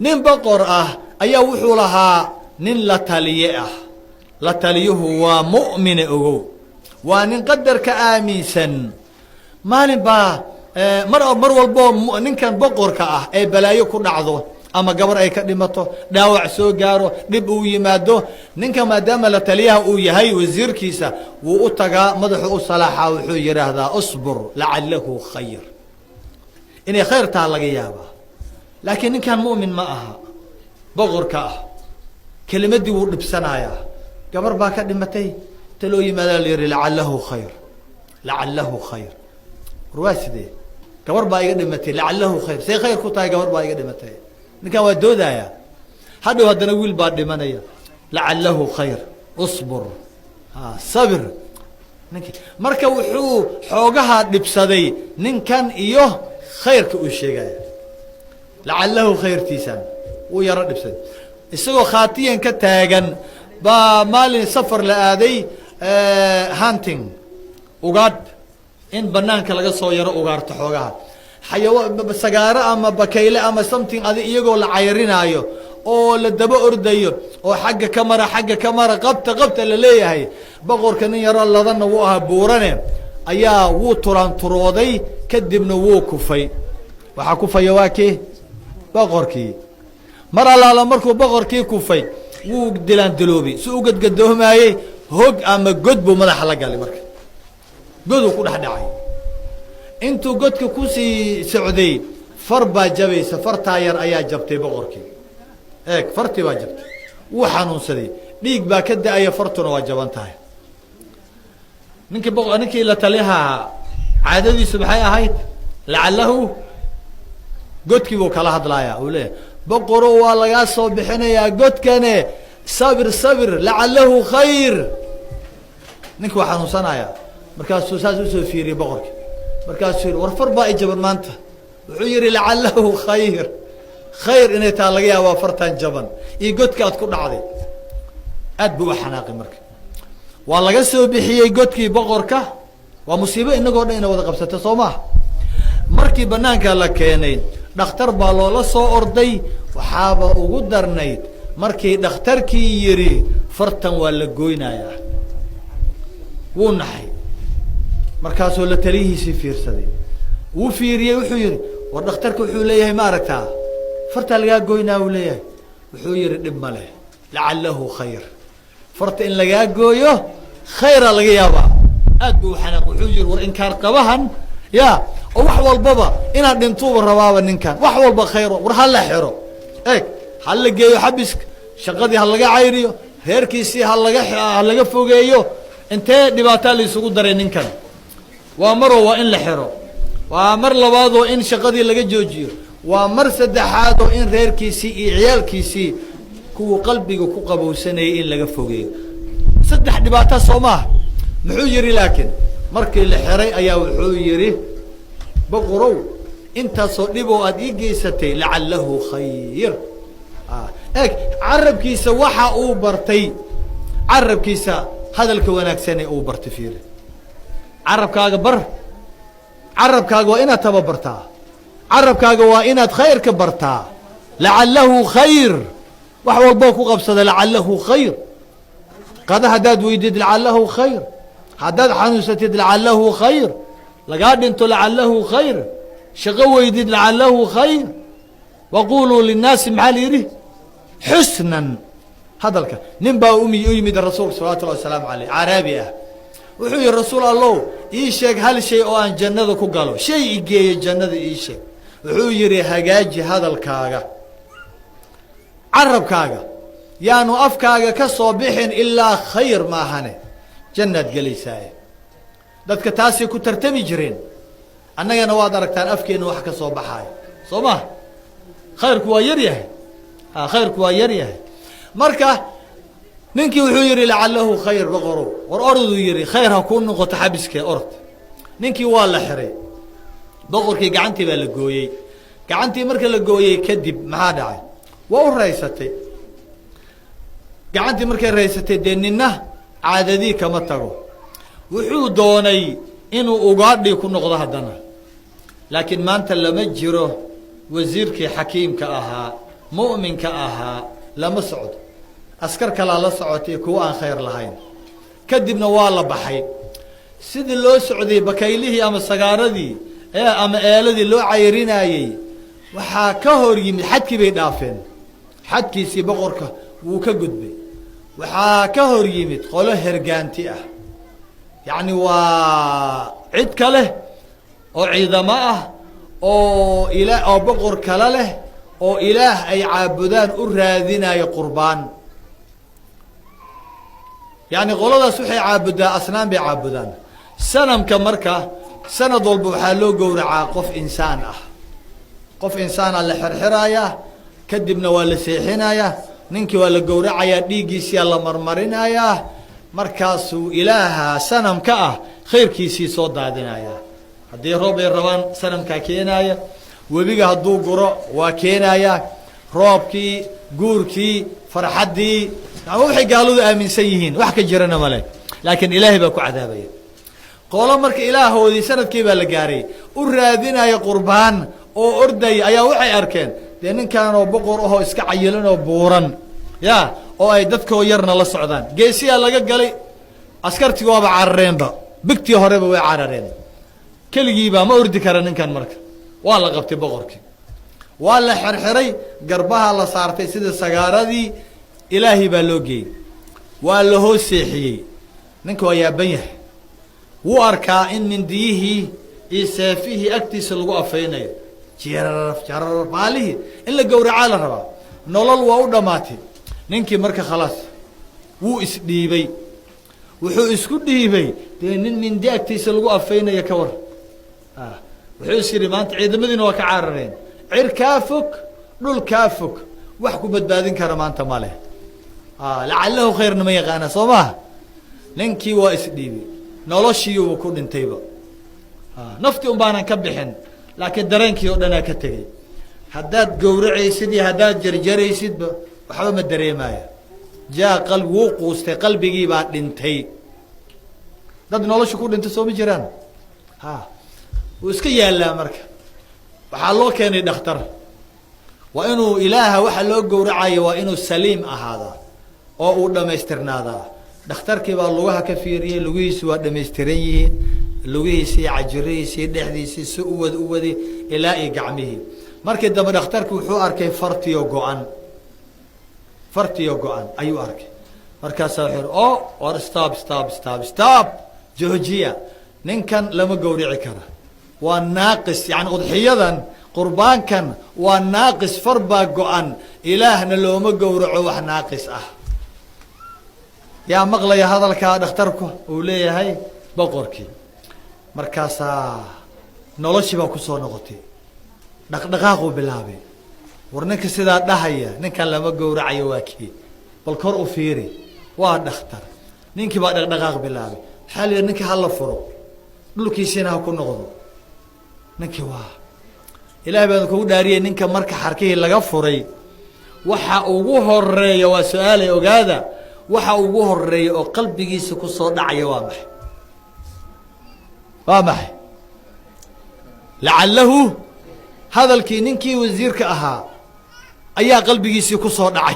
Nin boqor ah ayaa wuxuu lahaa nin la taliye ah. La taliyuhu waa mu'mine, ogow, waa nin qadarka aaminsan. Maalin baa mar walboo ninkan boqorka ah ee balaayo ku dhacdo ama gabar ay ka dhimato, dhaawac soo gaaro, dhib uu yimaado, ninka maadaama la taliyaha uu yahay wasiirkiisa, wuu u tagaa, madaxu u salaaxaa, wuxuu yidhaahdaa: "اصبر لعله خير", inay khayr taha laga yaabaa. Laakiin ninkan mu'min ma aha boqorka ah. Kelimadii wuu dhibsanayaa. Gabar baa ka dhimatay, inta loo yimaada la yihi: "لعله خير، لعله خير." War waa sidee? Gabar baa iga dhimatay, لعله خير, see khayr ku tahay? Gabar baa iga dhimatay. Ninkan waa doodaya. Hadhow haddana wiil baa dhimanaya: "لعله خير، اصبر, sabir." Ninki marka wuxuu xoogaha dhibsaday ninkan iyo khayrka uu sheegaya, لعله khayrtiisan wuu yaro dhibsaday. Isagoo khaatiyan ka taagan baa maalin safar la aaday, hunting, ugaadh, in banaanka laga soo yaro ugaarto xoogaha xayawa, sagaaro ama bakayle ama something adi, iyagoo la cayrinaayo oo la daba ordayo oo xagga ka mara, xagga ka mara, qabta, qabta la leeyahay. Boqorka nin yaro ladanna wuu ahaa, buurane ayaa wuu turaanturooday, kadibna wuu kufay. Waxaa kufaya waa kii boqorkii. Mar allaala markuu boqorkii kufay, wuu dilaandiloobay, si u gadgadoomaayey hog ama god buu madaxa la galay. Marka goduu ku dhex dhacay. Intuu godka kusii socday, far baa jabaysa, fartaa yar ayaa jabtay boqorkii. Eeg, fartii baa jabtay, wuu xanuunsaday, dhiig baa ka da-aya, fartuna waa jaban tahay. Ninkii la taliyaha ahaa caadadiisu maxay ahayd? لعله. Godkii buu kala hadlaaya, uu leeyahay: "Boqoro, waa lagaa soo bixinayaa godkane, sabir, sabir, لعله خير." Ninki waa xanuunsanaya. Markaasuu saas usoo fiiriyey boqorki, markaasuu yihi: "War, far baa i jaban maanta." Wuxuu yihi: "لعله خير, khayr inay taa laga yaabaa fartan jaban iyo godka aad ku dhacday." Aad buu u xanaaqay. Marka waa laga soo bixiyey godkii boqorka. Waa musiibo inagoo dhan ina wada qabsato, soo maha? Markii banaanka la keenay, dhakhtar baa loola soo orday. Waxaaba ugu darnayd markii dhakhtarkii yihi: "Fartan waa la goynayaa." Wuu naxay. Markaasuu la taliyihiisii fiirsaday, wuu fiiriyey, wuxuu yihi: "War, dhakhtarka wuxuu leeyahay, ma aragtaa, fartaa lagaa goynaa." Uu leeyahay, wuxuu yihi: "Dhib ma leh, لعله خير, farta in lagaa gooyo khayra laga yaabaa." Aad bu u xanaaq. Wuxuu yihi: "War, inkaar qabahan ya oo wax walbaba inaad dhintuuba rabaaba ninkan, wax walba khayr. War, hala xiro, eeg, ha la geeyo xabiska, shaqadii ha laga cayriyo, reerkiisii ha laga fogeeyo. Intee dhibaataa la isugu daray ninkan? Waa maroo waa in la xiro, waa mar labaadoo in shaqadii laga joojiyo, waa mar saddexaadoo in reerkiisii iyo ciyaalkiisii, kuwuu qalbiga ku qabowsanayay, in laga fogeeyo. Saddex dhibaata soo maaha?" Muxuu yihi? Laakiin markii la xiray ayaa wuxuu yihi: "Boqorow, intaasoo dhiboo aad ii geysatay, لعله خير." Eeg carabkiisa waxa uu bartay, carabkiisa hadalka wanaagsane uu bartay. Fiiri, carabkaaga bar, carabkaaga waa inaad tababartaa, carabkaaga waa inaad khayrka bartaa. لعله خير, wax walboo ku qabsada لعله خير. Qada haddaad weydid, لعله خير. Haddaad xanuunsatid, لعله خير. Lagaa dhinto, لعله خير. Shaqo weydid, لعله خير. وقولوا للناس, maxaa la yidhi? حسنا. Hadalka nin baa u yimid rasuulka salawatu llahi wasalaamu aleyh, caraabi ah. Wuxuu yihi: "Rasuul Allow, ii sheeg hal shay oo aan jannada ku galo, shay igeeyo jannada ii sheeg." Wuxuu yihi: "Hagaaji hadalkaaga, carabkaaga yaanu afkaaga ka soo bixin ilaa khayr maahane, jannaad gelaysaaye." Dadka taasay ku tartami jireen. Annagana waad aragtaan afkeenna wax ka soo baxaayo, soo ma? Khayrku waa yar yahay, khayrku waa yar yahay. Marka ninkii wuxuu yihi: "لعله خير, boqorow." "War, oroduu yihi, khayr ha kuu noqoto xabiskee, orod." Ninkii waa la xiray, boqorkii gacantii baa la gooyey. Gacantii marka la gooyey kadib maxaa dhacay? Waa u raysatay gacantii. Markay raysatay, dee nina caadadii kama tago. Wuxuu doonay inuu ugaadhii ku noqdo haddana, laakiin maanta lama jiro wasiirkii xakiimka ahaa. Mu'minka ahaa lama socdo, askar kalaa la socotay, kuwa aan khayr lahayn. Kadibna waa la baxay. Sidii loo socday, bakaylihii ama sagaaradii ama eeladii loo cayrinayey waxaa ka hor yimid, xadkii bay dhaafeen, xadkiisii boqorka wuu ka gudbay. Waxaa ka hor yimid qolo hergaanti ah, yacni waa cid kale oo ciidamo ah oo ila oo boqor kale leh oo ilaah ay caabudaan u raadinayo qurbaan. Yacni qoladaas waxay caabudaa asnaam bay caabudaan. Sanamka marka sanad walba waxaa loo gowracaa qof insaan ah. Qof insaana la xirxirayaa, kadibna waa la seexinayaa, ninkii waa la gowracayaa, dhiiggiisiyaa la marmarinayaa, markaasuu ilaaha sanamka ah khayrkiisii soo daadinayaa. Haddii roob ay rabaan, sanamkaa keenaaya. Webiga hadduu guro, waa keenaya roobkii, guurkii, farxaddii. Waxay gaaladu aaminsan yihiin wax ka jirana male, laakiin Ilaahay baa ku cadaabaya. Qolo marka ilaahoodii sanadkii baa la gaaray u raadinaya qurbaan oo ordaya ayaa waxay arkeen dee ninkanoo boqor ahoo iska cayilan oo buuran ya oo ay dadkoo yarna la socdaan. Geesiyaa laga galay, askartii waaba carareenba, bigtii horeba way carareen. Keligiibaa ma ordi kara ninkan. Marka waa la qabtay boqorkii, waa la xirxiray, garbaha la saartay sida sagaaradii, Ilaahay baa loo geeyey, waa la hoos seexiyey. Ninka waa yaaban yahay, wuu arkaa in mindiyihii iyo seefihii agtiisa lagu afeynayo, jararaf jararaf, baalihii in la gowracaa la rabaa. Nolol waa u dhamaatay ninkii. Marka khalaas, wuu isdhiibay. Wuxuu isku dhiibay dee nin mindi agtiisa lagu afeynayo ka war. Wuxuu is yidhi, maanta ciidamadiina waa ka carareen, cir kaa fog, dhul kaa fog, wax ku badbaadin kara maanta ma leh. Lacalahu khayrna ma yaqaana, soo maha? Ninkii waa isdhiibay, noloshiiuba ku dhintayba. Naftii un baanan ka bixin, laakiin dareenkii oo dhanaa ka tegey. Haddaad gowracaysid iyo haddaad jarjaraysidba, waxba ma dareemaya. Jaa qal wuu quustay, qalbigii baa dhintay. Dad nolosha ku dhintay soo ma jiraan? Ha, wuu iska yaallaa. Marka waxaa loo keenay dhakhtar. Waa inuu ilaaha waxa loo gowracayo waa inuu saliim ahaadaa oo uu dhamaystirnaadaa. Dhakhtarkii baa lugaha ka fiiriyey, lugihiisi waa dhamaystiran yihiin, lugihiisii, cajirihiisii, dhexdiisii, si u wad u waday ilaa iyo gacmihii. Markii dambe dhakhtarki wuxuu arkay fartiyo go-an, fartiyo go-an ayuu arkay. Markaasaa wuxuu yihi, "O war, stop, stop, stop, stop, joojiya, ninkan lama gowrici kara, waa naaqis. Yani udxiyadan, qurbaankan waa naaqis, far baa go-an, Ilaahna looma gowraco wax naaqis ah." Yaa maqlaya hadalkaa dhakhtarku uu leeyahay? Boqorkii. Markaasaa noloshii baa kusoo noqotay, dhaqdhaqaaquu bilaabay. War, ninka sidaa dhahaya, ninkan lama gowracayo, waa kii? Bal kor u fiiri, waa dhakhtar. Ninkii baa dhaqdhaqaaq bilaabay. Waxaa la yihi, ninka hala furo, dhulkiisiina ha ku noqdo. Ninkii waa, Ilahay baan kugu dhaariyay, ninka marka xarkihii laga furay, waxa ugu horeeya waa su-aalay, ogaada, waxa ugu horeeya oo qalbigiisa kusoo dhacaya waa maxay? Waa maxay? Lacalahu hadalkii ninkii wasiirka ahaa ayaa qalbigiisii kusoo dhacay.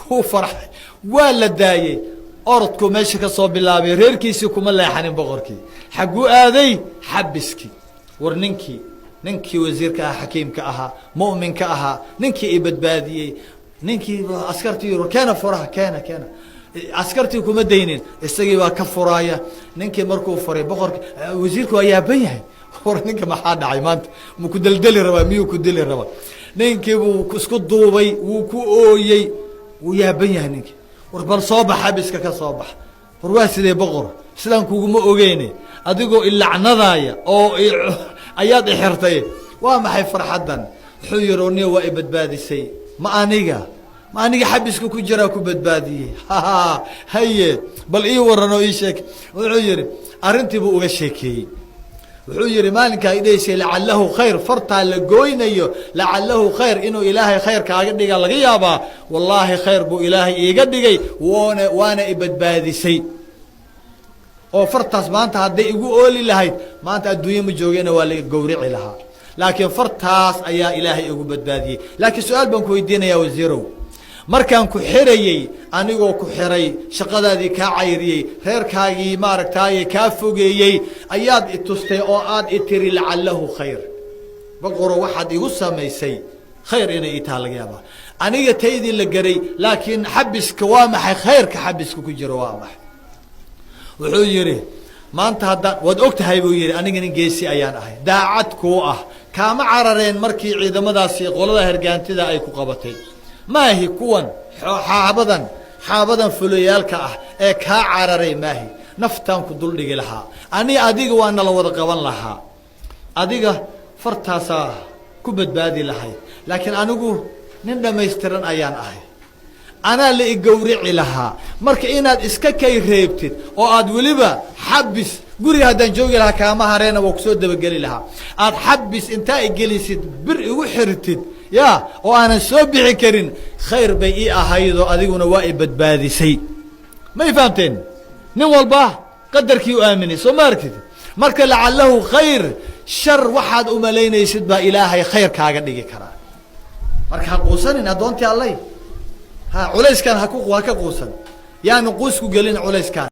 Wuu farxay, waa la daayey. Orodku meesha ka soo bilaabay, reerkiisii kuma leexanin boqorkii. Xagguu aaday? Xabiskii. War, ninkii wasiirka ahaa, xakiimka ahaa, mu'minka ahaa, ninkii i badbaadiyey, ninkii askartii, keena furaha, keena, keena. Askartii kuma daynin, isagii baa ka furaaya. Ninkii markuu furay boqorki, wasiirku waa yaaban yahay. War, ninka maxaa dhacay maanta? Ma ku deldeli rabaa? Miyuu ku dili rabaa? Ninkii buu isku duubay, wuu ku ooyey, wuu yaaban yahay ninkii. War, bal soo bax, xabiska ka soo bax. War, waa sidee boqor? Sidaan kuguma ogeyne, adigoo ilacnadaaya oo ayaad ixirtay, waa maxay farxaddan? Wuxuu yihi, niyo, waa i badbaadisay. Ma aniga? Ma aniga xabiska ku jiraa ku badbaadiyey? Haye, bal ii waran oo ii sheek. Wuxuu yihi, arrintii buu uga sheekeeyey. Wuxuu yihi, maalinkaa idhaysay lacalahu khayr, fartaa la gooynayo, lacalahu khayr, inuu Ilaahay khayr kaaga dhiga laga yaabaa. Wallaahi, khayr buu Ilaahay iiga dhigay, woona waana i badbaadisay. Oo fartaas maanta hadday igu ooli lahayd, maanta adduunye ma joogena, waa la gowrici lahaa. Laakiin fartaas ayaa Ilaahay igu badbaadiyey. Laakiin su-aal baan ku weydiinayaa, wasiirow. Markaan ku xirayey, anigoo ku xiray, shaqadaadii kaa cayriyey, reerkaagii maaragtaaye kaa fogeeyey, ayaad itustay oo aad itiri "Lacalahu khayr". Boqoro, waxaad igu samaysay khayr inay ii taha laga yaabaa. Aniga taydii la geray, laakiin xabiska waa maxay? Khayrka xabiska ku jiro waa maxay? Wuxuu yihi, maanta haddaan waad og tahay, buu yihi, aniga nin geesi ayaan ahay, daacad kuu ah, kaama carareen markii ciidamadaasi qolada hergaantida ay ku qabatay. Maahi kuwan xaabadan fulayaalka ah ee kaa cararay maahi. Naftaan ku duldhigi lahaa ani, adiga waa nala wada qaban lahaa, adiga fartaasaa ku badbaadi lahayd, laakiin anigu nin dhammaystiran ayaan ahay, anaa la igowrici lahaa. Marka inaad iska kay reebtid oo aad weliba xabis, guriga haddaan joogi lahaa kaama hareena, waa kusoo dabageli lahaa, aad xabis intaa igelisid, bir igu xirtid ya, oo aanan soo bixi karin, khayr bay ii ahaydoo adiguna waa i badbaadisay. May fahamteen? Nin walba qadarkii u aaminay, soo ma aragtid? Marka lacalahu khayr, shar waxaad umalaynaysid baa Ilaahay khayr kaaga dhigi karaa. Marka ha quusanin, addoontii allay. Ha culayskan haku ha ka quusan, yaanu quusku gelin culayskan.